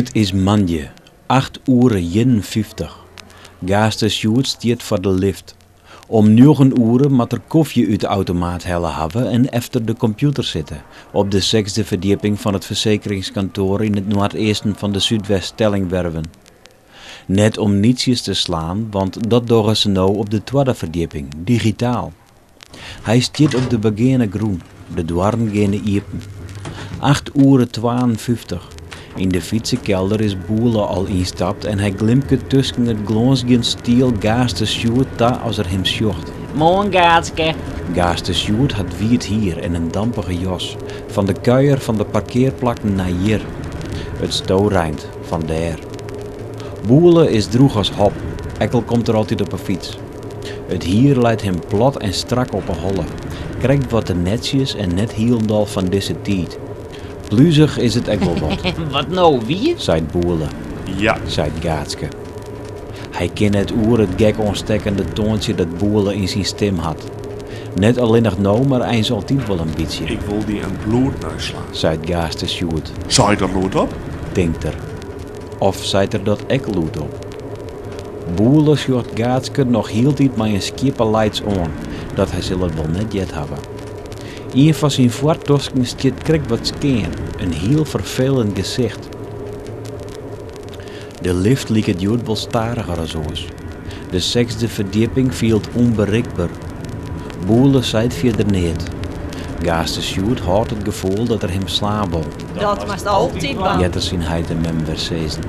It is moandei, acht oere 51. Gaaster Sjoerd stiet foar de lift. Om njoggen oere moat er kofje út de automaat helle hawwe en efter de kompjûter sitte, op de sechsde ferdjipping fan it fersekeringskantoar yn it noardeasten fan de Súdwest-Stellingwerven. Net om nytsjes te slaan, want dat dogge se no op de twadde ferdjipping, digitaal. Hy stiet op de begeane grûn, de doarren geane iepen. Acht oere 52. Yn de fytsekelder is Boele al ynstapt en hy glimket tusken it glânzgjend stiel Gaaster Sjoerd ta as er him sjocht. Moarn, Gaatske. Gaaster Sjoerd hat wiet hier en in dampige jas. Fan de kuier fan de parkearplakken nei hjir. It storeint, fan dêr. Boele is drûch as hop, ek al komt er altyd op 'e fyts. It hier leit him plat en strak op 'e holle, krekt wat te netsjes en net hielendal fan dizze tiid. Pluzich is it ek wol wat. Wat no, wier? Seit Boele. Ja. Seit Gaatske. Hy kin net oer it gek oanstekkende toantsje dat Boele yn syn stim hat. Net allinnich no, mar eins altyd wol in bytsje. Ik wol dy in bloedneus slaan. Seit Gaaster Sjoerd. Sei ik dat lûdop? Tinkt er. Of seit er dat ek lûdop? Boele sjocht Gaatske noch hieltyd mei in skjippe laits oan, dat hy sil it wol net heard hawwe. Ien fan syn foartosken stiet krekt wat skean, in hiel ferfelend gesicht. De lift liket hjoed wol stadiger as oars. De sechsde ferdjipping fielt ûnberikber. Boele seit fierder neat. Gaaster Sjoerd hâldt it gefoel dat er him slaan wol. Dat moatst altyd dwaan. Heart er syn heit en mem wer sizzen.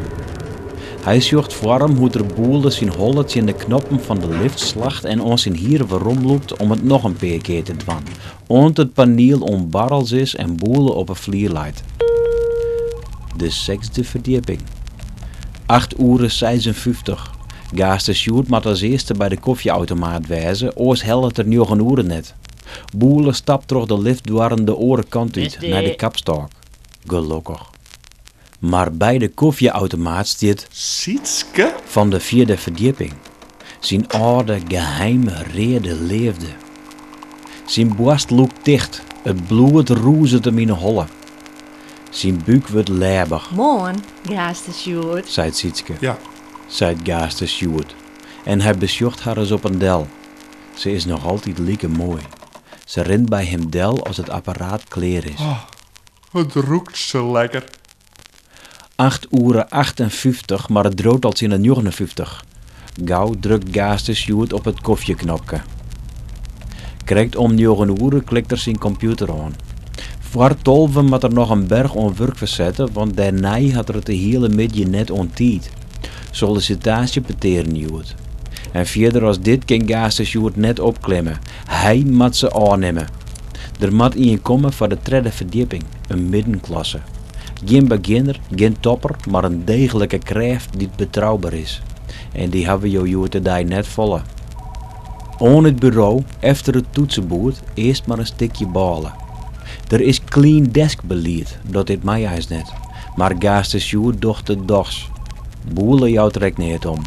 Hy sjocht foar him hoe't er Boele syn holle tsjin de knoppen fan de lift slacht en oan syn hier weromlûkt om it noch in pear kear te dwaan, oant it paniel oan barrels is en Boele op 'e flier leit. De sechsde ferdjipping. Acht oere 56. Gaaster Sjoerd moat as earste by de kofjeautomaat wêze, oars hellet er njoggen oere net. Boele stapt troch de liftdoarren de oare kant út, nei de kapstôk. Gelokkich. Mar by de kofjeautomaat stiet. Sytske? Fan de fjirde ferdjipping. Syn âlde, geheime, reade leafde. Syn boarst lûkt ticht, it bloed rûzet him yn 'e holle. Syn búk wurdt lêbich. Moarn, Gaaster Sjoerd. Seit Sytske. Ja. Seit Gaaster Sjoerd. En hy besjocht har ris op en del. Se is noch altyd like moai. Se rint by him del as it apparaat klear is. Oh, it rûkt sa lekker. Acht oere 58, mar it driuwt al tsjin de 59. Gau drukt Gaaster Sjoerd op it kofjeknopke. Krekt om njoggen oere klikt er syn kompjûter oan. Foar tolven moat er noch in berch oan wurk fersette, want dêrnei hat er it de hiele middei net oan tiid. Sollisitaasjepetearen hjoed. En fierder as dit kin Gaaster Sjoerd net opklimme. Hy moat se ôfnimme. Der moat ien komme foar de tredde ferdjipping, in middenklasse. Gjin begjinner, gjin topper, mar in deeglike krêft dy't betrouber is. En dy hawwe jo hjoed-de-dei net folle. Oan it buro, efter it toetseboerd, earst mar in stikje bôle. Der is clean desk belied, dat dit mei eins net. Mar Gaaster Sjoerd docht it dochs. Boele jout der ek neat om.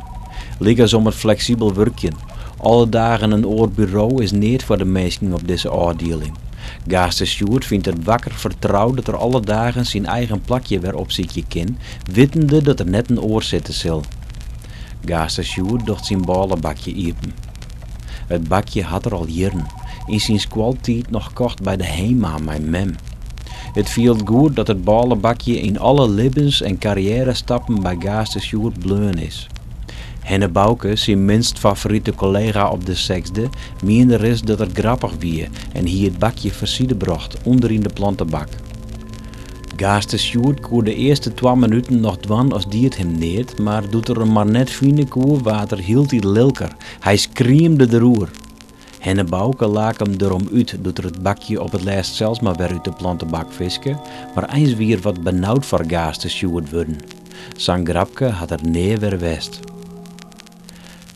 Lykas om it fleksibel wurkjen. Alle dagen in oar buro is neat foar de minsken op dizze ôfdieling. Gaaster Sjoerd fynt it wakker fertroud dat er alle dagen syn eigen plakje wer opsykje kin, wittende dat der net in oar sitte sil. Gaaster Sjoerd docht syn bôlebakje iepen. It bakje hat er al jierren, yn syn skoaltiid noch kocht by de Hema mei mem. It fielt goed dat it bôlebakje yn alle libbens en karriêrestappen by Gaaster Sjoerd bleaun is. Henne Bouke, syn minst favorite kollega op de sechsde, miende ris dat er grappich wie en hie it bakje ferside brocht ûnder yn de plantebak. Gaaster Sjoerd koe de earste twa minuten noch dwaan as die it him neat, mar doe't er him mar net fine koe waard er hieltyd lilker. Hy skriemde deroer. Henne Bouke lake him derom út doe't er it bakje op it lêst sels mar wer út de plantebak fiske, mar eins wie er wat benaud foar Gaaster Sjoerd wurden. Sa'n grapke hat er nea wer west.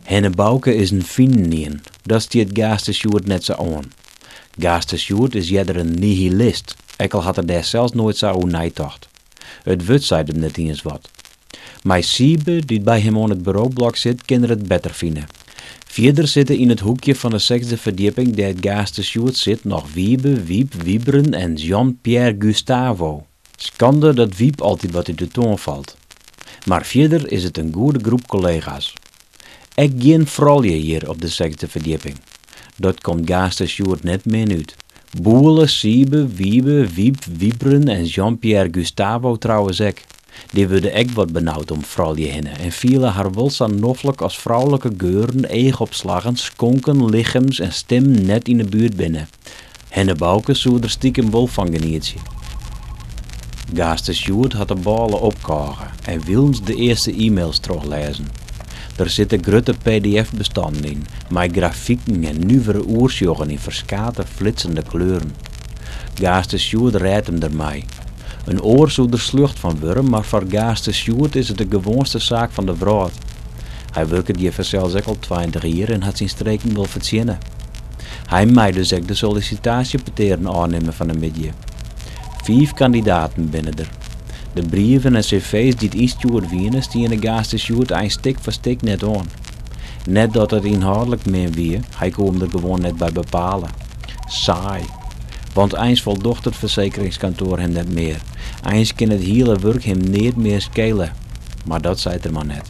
Henne Bouke is in finenien, dat stiet Gaaster Sjoerd net sa oan. Gaaster Sjoerd is earder in nihilist, ek al hat er dêr sels noait sa oer neitocht. It wurd seit him net iens wat. Mei Siebe, dy't by him oan it buroblok sit, kin er it better fine. Fierder sitte yn it hoekje fan de sechsde ferdjipping dêr't Gaaster Sjoerd sit noch Wiebe, Wiep, Wiebren en Jean-Pierre Gustavo. Skande dat Wiep altyd wat út de toan falt. Mar fierder is it in goede groep kollega's. Ek gjin froulju hjir op de sechsde ferdjipping. Dat komt Gaaster Sjoerd net min út. Boele, Siebe, Wiebe, Wiep, Wiebren en Jean-Pierre Gustavo trouwens ek. Dy wurde ek wat benaud om froulju hinne en fiele har wol sa noflik as froulike geuren, eachopslaggen, skonken, lichems en stimmen net yn 'e buert binne. Henne Bouke soe der stikem wol fan genietsje. Gaaster Sjoerd hat de bôle opkôge en wilens de earste e-mails trochlêzen. Der sitte grutte pdf-bestannen yn, mei grafiken en nuvere oersjoggen yn ferskate flitsende kleuren. Gaaster Sjoerd rêdt him dermei. In oar soe der sljocht fan wurde, mar foar Gaaster Sjoerd is it de gewoanste saak fan de wrâld. Hy wurket hjir fansels ek al 20 jier en hat syn streken wol fertsjinne. Hy mei dus ek de sollisitaasjepetearen ôfnimme fan 'e middei. Fiif kandidaten binne der. De brieven en cv's dy't ynstjoerd wiene, stiene Gaaster Sjoerd eins stik foar stik net oan. Net dat it ynhâldlik min wie, hy koe him der gewoan net by bepale. Saai. Want eins foldocht it fersekeringskantoar him net mear. Eins kin it hiele wurk him neat mear skele. Mar dat seit er mar net.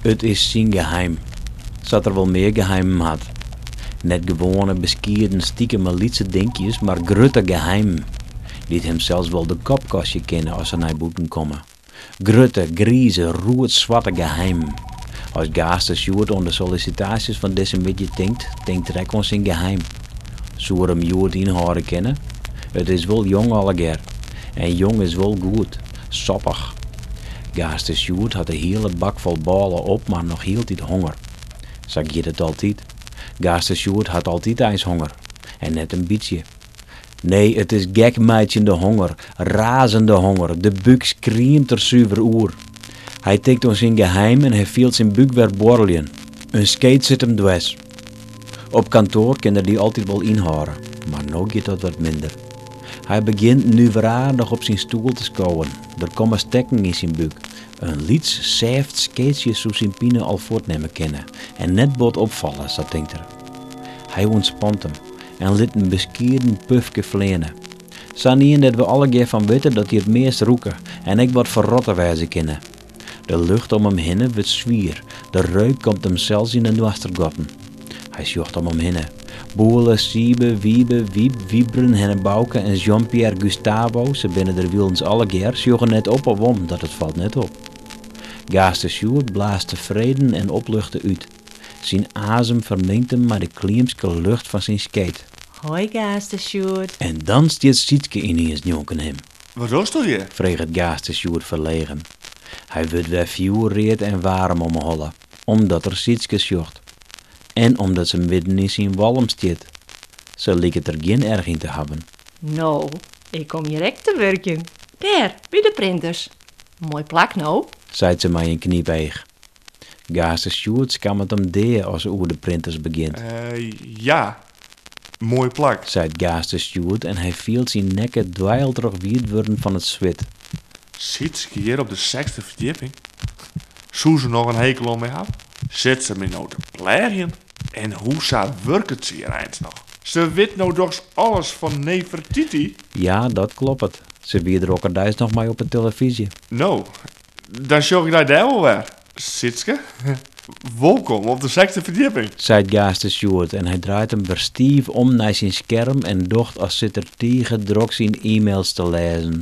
It is syn geheim. Sa't er wol mear geheimen hat. Net gewoane, beskieden, stikeme lytse dinkjes, mar grutte geheimen. Dy't him sels wol de kop kostje kinne as se nei bûten komme. Grutte, grize, roetswarte geheimen. As Gaaster Sjoerd oan de sollisitaasjes fan dizze middei tinkt, tinkt er ek oan syn geheim. Soe er him hjoed ynhâlde kinne? It is wol jong allegear. En jong is wol goed. Soppich. Gaaster Sjoerd hat de hiele bak fol bôle op, mar noch hieltyd honger. Sa giet it altyd. Gaaster Sjoerd hat altyd eins honger. En net in bytsje. Nee, it is gekmeitsjende honger, razende honger, de búk skriemt der suver oer. Hy tinkt oan syn geheim en hy fielt syn búk wer boarreljen. In skeet sit him dwers. Op kantoar kin er dy altyd wol ynhâlde, mar no giet dat wat minder. Hy begjint nuveraardich op syn stoel te skowen. Der komme stekken yn syn búk. In lyts, sêft skeetsje soe syn pine al fuortnimme kinne en net bot opfalle, sa tinkt er. Hy ûntspant him en lit in beskieden pufke fleane. Sa'n ien dêr't we allegear fan witte dat dy it meast rûke en ek wat ferrotte wêze kinne. De lucht om him hinne wurdt swier, de reuk komt him sels yn de noastergatten. Hy sjocht om him hinne. Boele, Siebe, Wiebe, Wiep, Wiebren, Henne Bouke en Jean-Pierre Gustavo, se binne der wilens allegear, sjogge net op of om, dat it falt net op. Gaaster Sjoerd blaast tefreden en opluchte út. Syn azem fermingt him mei de kliemske lucht fan syn skeet. Hoi Gaaster Sjoerd. En dan stiet Sytske yniens njonken him. Wat dochsto hjir? Freget Gaaster Sjoerd ferlegen. Hy wurdt wer fjoerread en waarm om 'e holle, omdat er Sytske sjocht. En omdat se midden yn syn walm stiet. Se liket der gjin erch yn te hawwen. No, ik kom hjir ek te wurkjen. Dêr, by de printers. Moai plak, no? Seit se mei in knypeach. Gaaster Sjoerd skammet him dea as se oer de printers begjint. Ja. Moai plak. Seit Gaaster Sjoerd en hy fielt syn nekke dweiltrochwiet wurden fan it swit. Sytske hjir op de sechsde ferdjipping? Soe se noch in hekel oan my hawwe? Sit se my no te pleagjen? En hoesa wurket se hjir eins noch? Se wit no dochs alles fan Nefertiti? Ja, dat kloppet. Se wie der okkerdeis noch mei op 'e telefyzje. No, dan sjoch ik dy dêr wol wer, Sytske. Wolkom op de sechsde ferdjipping. Seit Gaaster Sjoerd en hy draait him wer stiif om nei syn skerm en docht as sit er tige drok syn e-mails te lêzen.